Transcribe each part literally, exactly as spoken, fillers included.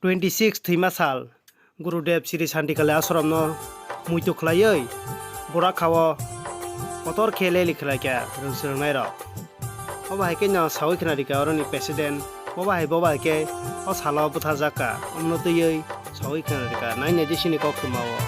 Twenty six thwima sal, Gurudev Sri Santikali Ashramno muitu khlaiwi Burakha-o kotor khe leli khlaikha rwng swrwngnairok. Obo hai khe no sawi khna rikha oroni president, obo hai bo bai khe o salo bwtharjak kha, omno twiwi sawi khna rikha, naina di sini koktwma-o.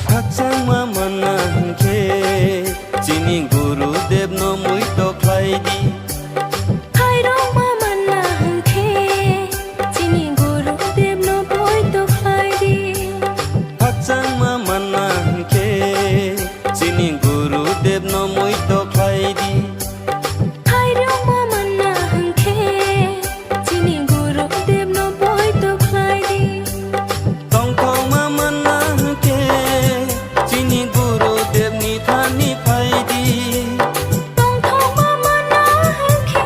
Khakchangma manna hwnkhe chini Gurudevno muitu khlai di. Khairokma manna hwnkhe chini Gurudevno poito khlai di. Khakchangma manna hwnkhe chini Gurudevno muitu khlai di. Khairokma manna hwnkhe chini Gurudevno poito khlai di. Tongthokma manna hwnkhe chini Gurudevni thani phai di. Tongthokma manna hwnkhe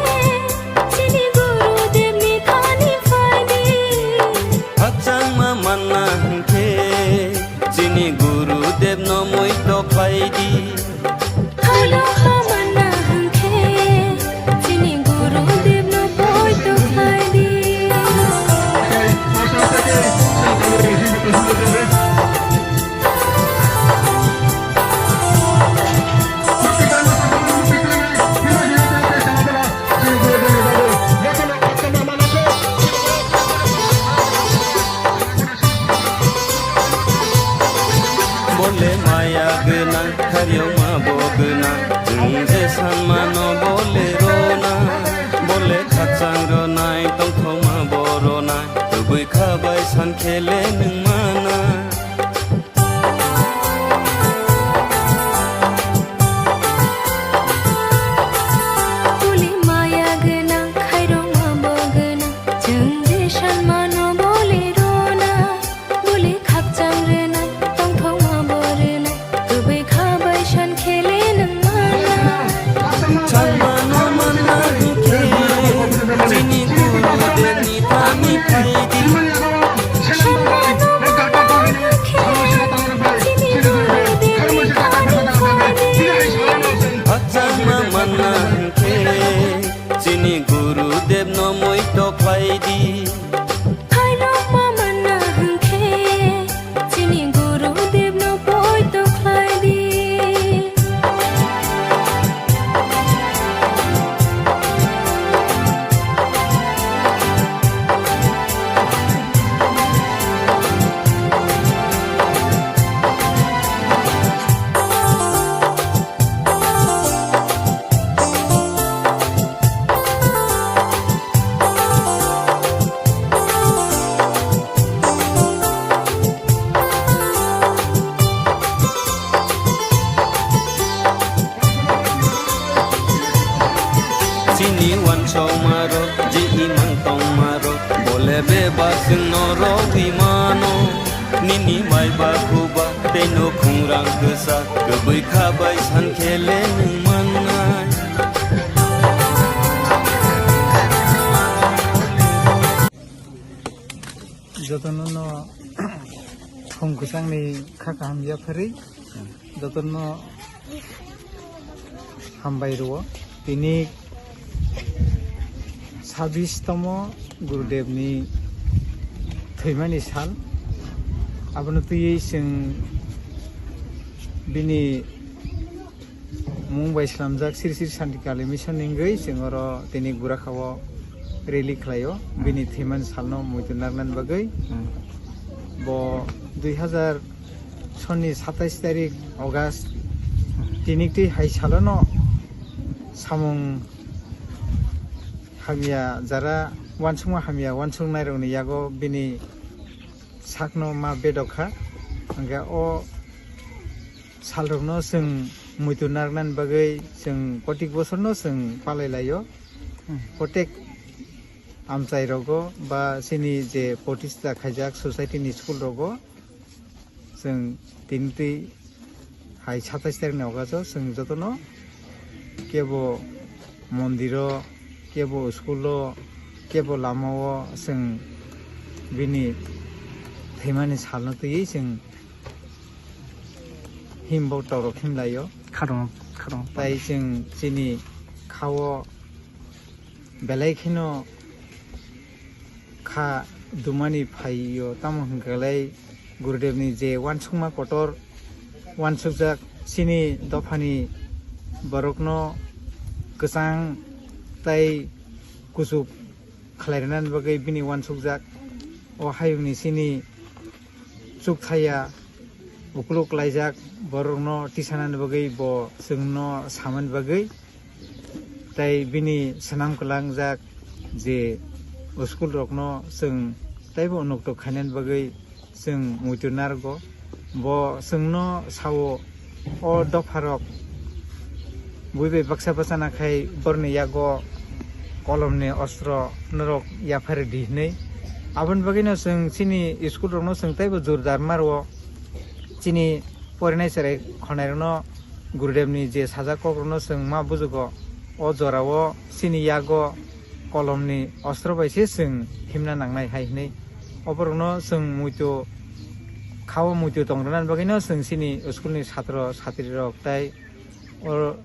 chini Gurudevni thani phai di. Khakchangma manna hwnkhe chini Gurudevno muitu khlai di. Khairohma manna hwnkhe chini Gurudevno poito khlai di. Bole maya gwnang, khairokma bo gwnang, chwng je sanmano bole rwna. Bole khakchang rwnai, tongthokma bo rwnai, kwbwi kha bai san khe le nwng mana. Bole maya gwnang, khairokma bo gwnang, chwng je sanmano bole rwna. Bole khakchang rwnai, tongthokma bo rwnai, kwbwi kha bai san khe le nwng mana. Sanmano manna hwnkhe chini Gurudevni thani phai di. Sanmano manna hwnkhe chini Gurudevni thani phai di. Khakchangma manna hwnkhe chini Gurudevno muitu khlai di. Khairokma manna hwnkhe chini Gurudevno poito khlai di. Chini uansukma rok, je imang tongma rok, bole bebak chwngno rwui mano. Nini mai ba khuba tei nukhung rang kwsa, kwbwi kha bai san khe le nwng mannai. Jotono no khum kwchangni kha kaham yapharwi, jotono hambai rwo. Tini sabbish tomo Gurudevni thwimani sal. Abono twiwi chwng bini mung bai slamjak Sri Sri Santikali Mission ni wngwi chwng oro tini Burakha-o rally khlaio, bini thwimani salno muitu narnani bagwi. Hmm. Bo dui hazar sonni satais tarik August, tini twi hai salono samung hamya jara uansukma hamya uansuknairokni yago bini sakno ma bedok kha. Hwnkhe o salrokno chwng muitu narnani bagwi chwng protek bosorno chwng palai laio. Hmm. Protek amchai rogo ba chini je protista khaijak society ni school rogo chwng tini twi hai satais tarik ni August o chwng jotono kebo mondiro, kebo school o, Kebo lamao chwng bini thwimani salno twiwi chwng himbo torok himlaio. Khadong, khadong. Tai chwng chini khao belai kheno kha dumani phaio, tamo hwnkhe Gurudevni je uansukma kotor uansukjak chini dophani borokno kwchang tai kuchuk khlai rwnani bagwi bini uansukjak. O hayungni chini chukthaya ukluk laijak borokno tisanani bagwi bo chwngno samani bagwi. Tai bini swnam kwlangjak je school rokno chwng taibo unuktok khainani bagwi chwng muitu narwgo. Bo chwngno sao, o dopharok bui bai baksa bachana khai borni yago kolomni ostro norok yaphari di hinwi. Aboni bagwino chwng chini school rokno chwng taibo jordar ma rwo. Chini porinai cherai khwnairokno Gurudevni je sajak kokrokno chwng ma bujugo, o jorao chini yago kolomni ostro bai se chwng himna nangnai hai hinwi. Oborokno chwng muitu khao muitu tong rwnani bagwino chwng chini school ni satro satrirok tai o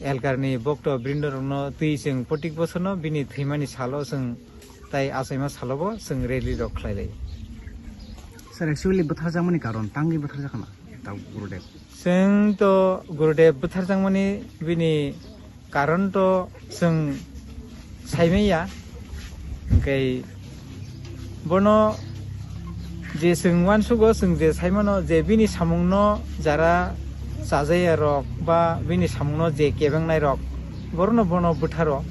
elkarni bokto brindorokno twi chwng protik bosorno bini thwimani salo chwng tai achaima salobo chwng rally rok khlai lai. Sir, actually bwtharjakmani karon tangwi bwtharjak khna tau Gurudev? Chwng to Gurudev bwtharjakmani bini karon to chwng saimanya, hwnkhe bono je chwng uansugo, chwng je saimano je bini samungno jara chajaya rok ba bini samungno je kebengnai rok, borokno bono bwtharo.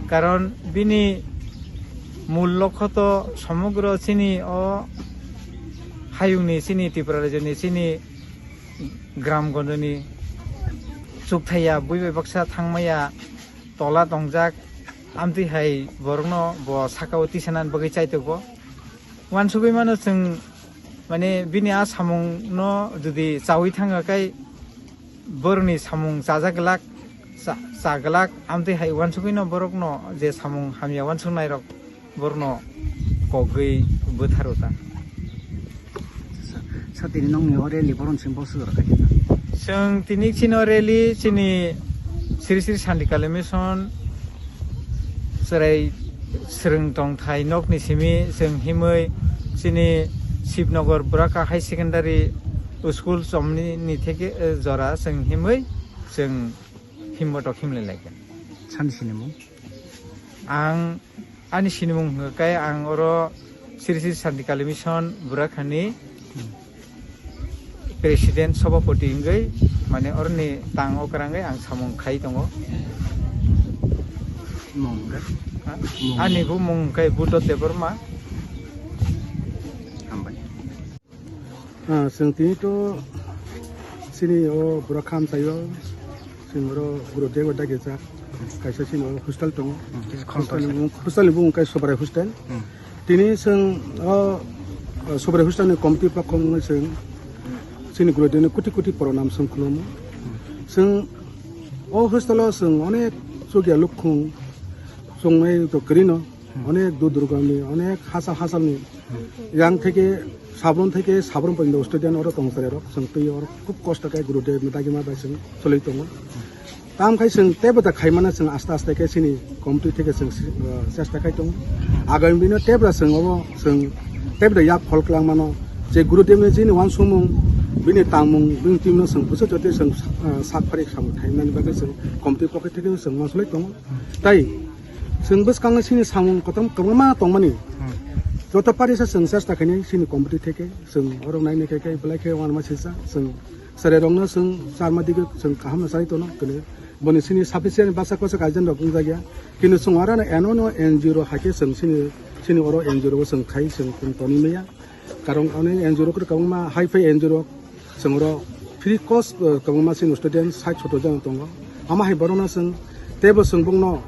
Karon bini mul lokho to somogro chini o hayungni, chini Tripura rajyoni, chini gram gonjoni chukthaya, bui bai baksa thangmaya, tola tongjak, amtwi hai borokno bo sakao tisanani bagwi chaitogo. Uansugwi mano chwng, mane, bini a samungno jodi chaui thangkha khe borokni samung chajak glak, cha-, cha glak, amtwi hai uansugwino borokno je samung hamya uansuknairok borokno kogwi bwtharo ta. Sa tini nokni o rally boron simi boso jora khaikha? Chwng tini chini o rally chini Sri Sri Shanti Kali Mission chwrai swrwng tongthai nokni simi chwng himwi chini Shibnagar Buraka High Secondary School chomni ni theke, eh, jora chwng himwi chwng himbotok himlai laikha. Sani sini mung? Ang Ani sinimung hwnkha khe ang oro Sri Sri Shanti Kali Mission Burakhani President Sobhapati wngwi, mane, oroni tang okra wngwi ang samung khai tongo. Mung hwnkhe? Ha? Mung. Ani bumung hwnkhe Buddha Debbarma. Hambai. Ah, chwng tini to chini o Burakha amchaio chwng oro Gurudev dagi jak kaisa chini o hostel tongo. Hmm, kisa khorang hostel ni bung-, hostel ni bumung khe Subrai hostel. Hmm. Tini chwng o, o Subrai hostel ni committee pokho wngwi chwng chini Gurudev ni koti koti pronam chwng khulumo. Hmm. Chwng o hostel o chwng onek chukya lukhung chongnai to kwrwi no. Onek dudurgami, onek hachal hachalni yang theke, sabron theke, sabron porjonto student oro tongchare rok, chwng twi oro khub kosto khe Gurudev ni dagima bai chwng choli tongo. Tam khai chwng teibo da khaimano chwng aste aste khe chini committee theke chwng si-, uh, chesta khai tongo. Agami bino teibo da chwng obo chwng teibo da yak phol kwlangmano je Gurudev ni chini uansukmung, bini tangmung, bini twimno chwng bwswk jotoi chwng, uh, sak phari samung thaimani bagwi chwng committee pokhe theke chwng uansuk lai tongo. Tai chwng bwskango chini samung kotom kwbangma tongmani. Hmm. Joto parisa chwng chesta khainai chini committee theke chwng orok naina khe khe belai khe uanama sisa chwng chwrairokno chwng charma dige chwng kaham no chai tono kene boni chini sufficient bwsak bwsak agent rok wngjakya. Kintu chwng aro no eno no N G O rok hai khe chwng chini, chini oro N G O rok chwng khai chwng tong toni maya. Karon onek N G O rok kwbangma high phi N G O rok chwng oro free cost, eh, kwbangma chini student sait sotor jon tongo. Ama hai borokno chwng teibo chwng bongno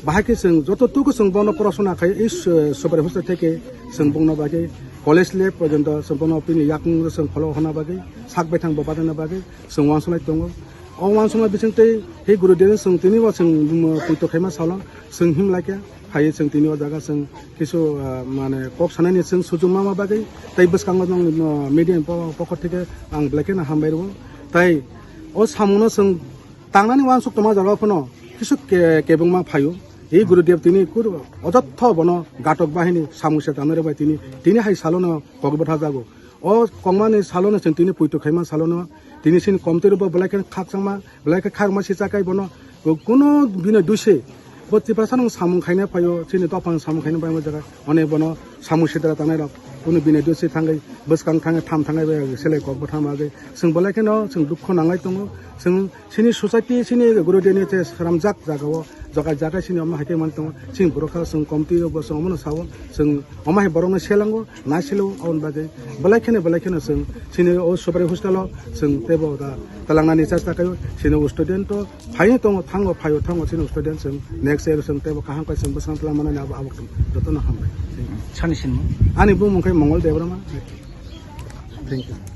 bahai khe chwng joto tuku chwng bono porosona khai is, eh, Subrai hostel theke chwng bongno bahai khe college level porjonto chwng bono bini yakung chwng follow honna bagwi sak baithang bo badana bagwi chwng uansuk lai tongo. O uansukma bisingtwi hi Gurudev chwng tini bo chwng, mm, puito khaima salo chwng him lai khe. Phai chwng tini o jaga chwng kisu, ah, mane kok sanani chwng sujung ma ma bagwi tei bwskango nwng, ah, media ni po-, pokot theke ang belai kheno hambai rwo. Tai o samungno chwng tangnani uansuk tongma jaga phano kisu ke-, kebengma phaio. Ei Gurudev tini kur ojotho bono gatok bahini samung se tangnai rok bai tini, tini hai salono kok bwtha jago. O kongmani salono chwng tini puitu khaima salono tini chini komtwi rwbo belai khe khakchangma, belai khe khairokma sicha kai bono kunu bini dui se bo Tiprasa nwng samung khaina phaio, chini dophang samung khaina bai jaga onek bono samung sidra tanai rok kunu bini dui se thangwi bwskang thangwi tham thangwi bai selai kok bwtham bagwi chwng belai kheno chwng dukho nanglai tongo. Chwng chini society, chini Gurudevni te sramjak jagao, jaga jaga chini omo hai khe man tongo. Chini borok kha chwng komti rok bo chwng omono sao, chwng omo hai borokno selango, na selo, aboni bagwi belai kheno, belai kheno chwng chini o Subari hostel o chwng teibo da talangnani chesta khaio. Chini o student to phaino tongo, thango, phaio, thango chini o student chwng next year chwng teibo kaham khe chwng bwskang twlang manani abo, abo jotono hambai. Sani sinmo? Ani bumung khe Mongol Debbarma. Thank you.